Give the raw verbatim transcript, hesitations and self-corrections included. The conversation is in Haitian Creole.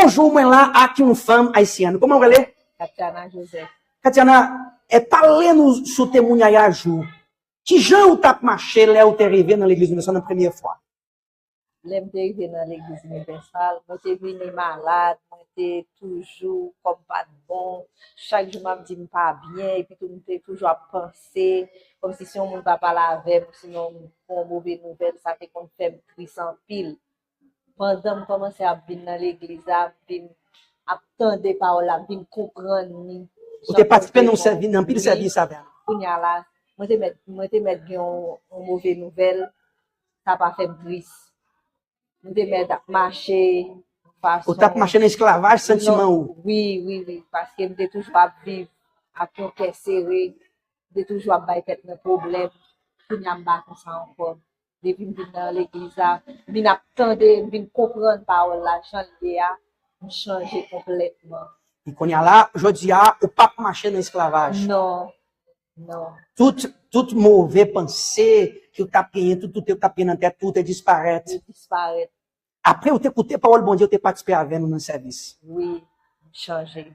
Yon jou mwen la ak yon fanm ayisyèn. Kòman w rele? Katiana Joseph. Katiana, e pale nou sou temwayaj ou. Kijan ou t ap mache lè ou te rive nan legliz Inivèsal nan premye fwa? Lè m te rive nan legliz Inivèsal, mwen te vini malad, mwen te toujou kò m pa t bon. Chak jou m ap di m pa byen, epi tou m te toujou ap panse, kòmsi si yon moun pa pale avè m, sinon m pran move nouvèl, sa te konn fè m tris anpil. Pandan m kòmanse ap vin nan legliz la, m vin ap tande pawòl la, m vin konprann li. Ou te patisipe nan sèvi, nan anpil sèvis avè l. Kounye a la, mwen te mèt, mwen te mèt gen yon, yon move nouvèl, sa pa fè m tris. Mwen te mèt ap mache fason... Ou t ap mache nan esklavaj santiman ou. Wi, wi, wi, paske m te toujou ap viv ak yon kè sere, m te toujou ap bay tèt mwen pwoblèm. Kounye a m pa konsa ankò. Depi m vin nan legliz la, m vin ap tande, m vin konprann pawòl la jan l ye a, m chanje konplètman. E kounye a la, jodi a, ou p ap mache nan esklavaj. Non, non. Tout, tout move panse ke w t ap genyen, tout, tout ke w t ap genyen nan tèt ou, te disparèt. Te disparèt. Apre ou te koute pawòl Bondye, ou te patisipe avè nou nan sèvis. Wi, m chanje.